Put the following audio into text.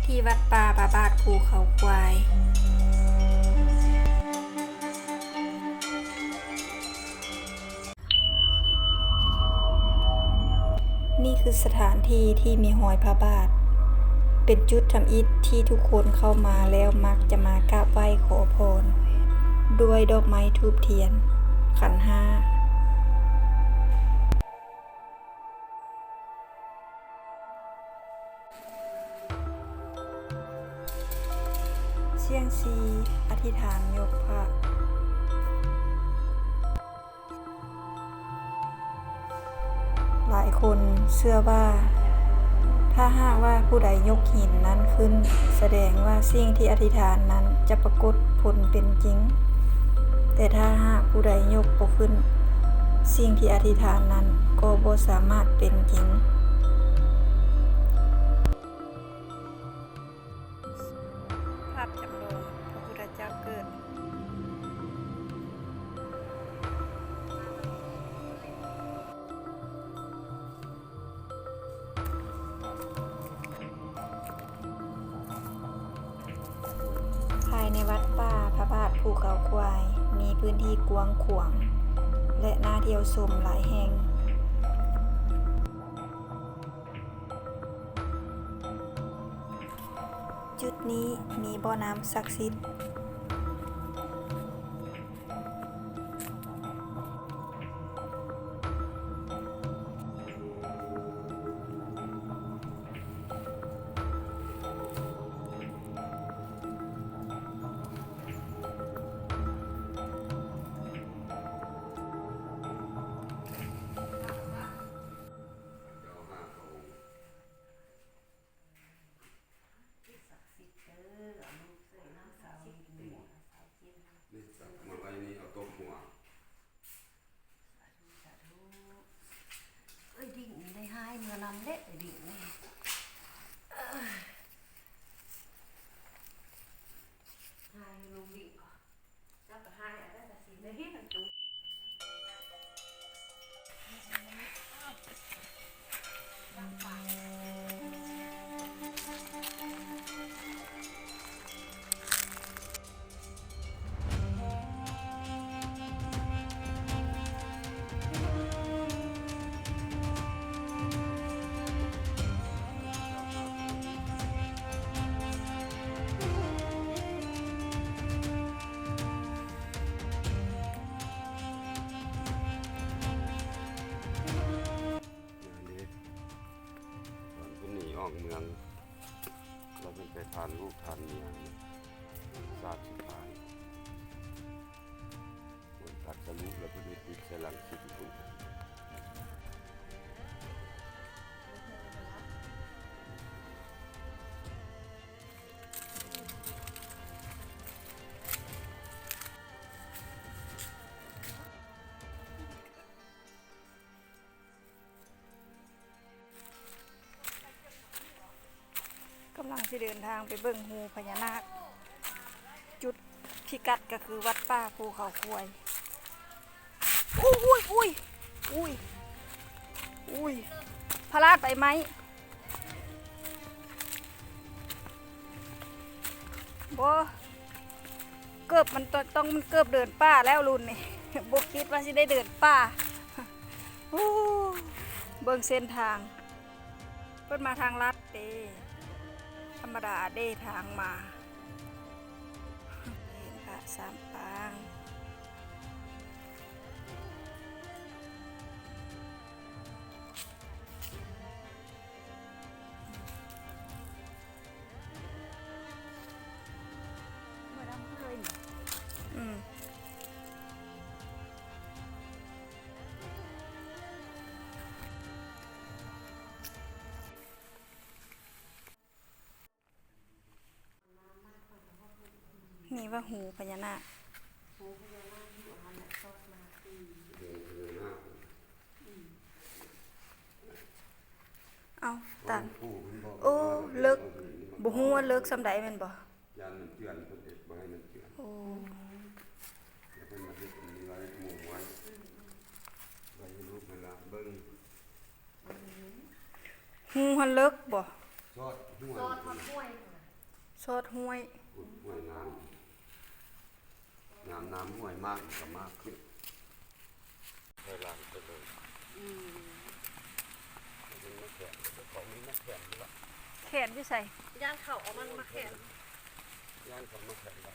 ທີ່ວັດປ່າພະບາດພູເຂົາຄວາຍ. ນີ້ຄືສະຖານທີ່ທີ່ມີຮອຍພະບາດ, ເປັນຈຸດທຳອິດທີ່ທຸກຄົນເຂົ້າມາແລ້ວມັກຈະມາກາບໄຫວ້ຂໍພອນດ້ວຍດອກໄມ້ທູບທຽນ, ຂັນຫ້າ, ສ່ຽງຊີ, ອະທິຖານຍົກພະ. ຫຼາຍຄົນເຊື່ອວ່າ ຖ້າຫາກວ່າຜູ້ໃດຍົກຫີນນັ້ນຂຶ້ນ, ສະແດງວ່າສິ່ງທີ່ອະທິຖານນັ້ນຈະປາກົດຜົນເປັນຈິງ. ແຕ່ຖ້າຫາກຜູ້ໃດຍົກບໍ່ຂຶ້ນ, ສິ່ງທີ່ອະທິຖານນັ້ນກໍບໍ່ສາມາດເປັນຈິງ. ພາບຈຳລອງພະພຸດທະເຈົ້າເກີດ. ພາຍໃນວັດປ່າພະບາດພູເຂົາຄວາຍ ມີພື້ນທີ່ກວ້າງຂວາງ ແລະ ໜ້າທ່ຽວຊົມຫຼາຍແຫ່ງ. ຈຸດນີ້ມີບໍ່ນ້ຳສັກສິດ. ນີ້ຈັບມາໄວ້ນີ້ ເອົາຕົບຫົວ. ສາທຸ ສາທຸ. ເອີຍ ດິ້ງນີ້ໄດ້ຫາຍເມືອນຳເດ້ ດິ້ງນີ້ ຫາຍລົງດິ້ງກໍ. ນັ້ນເດ້ ຕອນເພິ່ນໜີອອກເມືອງ ແລ້ວເພິ່ນໄປທ່ານລູກທ່ານເມຍ ຊາດສຸດທ້າຍ ເພິ່ນຕັດສະຫຼຸບ ແລ້ວເພິ່ນໄປຕິດໃສ່ຫຼັງສິດພຸ້ນ. ກຳລັງຊິເດີນທາງໄປເບິ່ງຮູພະຍານາກ. ຈຸດພິກັດກໍຄືວັດປ່າພູເຂົາຄວາຍ. ອຸ້ຍ ອຸ້ຍ ອຸ້ຍ ອຸ້ຍ ອຸ້ຍ ພະລາດໃບໄມ້. ບໍ່ ເກີບມັນຕ້ອງ ຕ້ອງ ມັນເກີບເດີນປ່າແລ້ວລຸ້ນນີ້ ບໍ່ຄິດວ່າຊິໄດ້ເດີນປ່າ. ໂອ້ ເບິ່ງເສັ້ນທາງ ເພິ່ນມາທາງລັດເດ້ ທຳມະດາເດ້ທາງມາ. ເຫັນພະສາມປາງ. ອືມ. ນີ້ວ່າຮູພະຍານາກ. ເອົ້າ ຕາມ ໂອ້ ເລິກ ບໍ່ຮູ້ວ່າເລິກສ່ຳໃດແມ່ນບໍ່? ຢ້ານມັນເຈື່ອນ ເພິ່ນເຮັດບໍ່ໃຫ້ມັນເຈື່ອນ. ໂອ້ ແລ້ວເພິ່ນມາເຮັດອັນນີ້ໄວ້ ມຸງໄວ້ ໄວ້ໃຫ້ລູກໃຫ້ຫຼານເບິ່ງ. ຮູຫັ້ນເລິກບໍ່? ຊອດຫ້ວຍ ຊອດຮອດຫ້ວຍ. ຊອດຫ້ວຍ ຫ້ວຍນ້ຳ ຍາມນ້ຳຫ້ວຍມາກ ມັນກໍມາຂຶ້ນ ຖອຍຫຼັງໄປເລີຍ. ອືມ ມັນມາແຂນ ເຈົ້າຂອງມັນມາແຂນຢູ່ລະ ແຂນຢູ່ໃສ? ຢ້ານເຂົາເອົາມັນມາແຂນ ຢ້ານເຂົາມາແຂນລະ.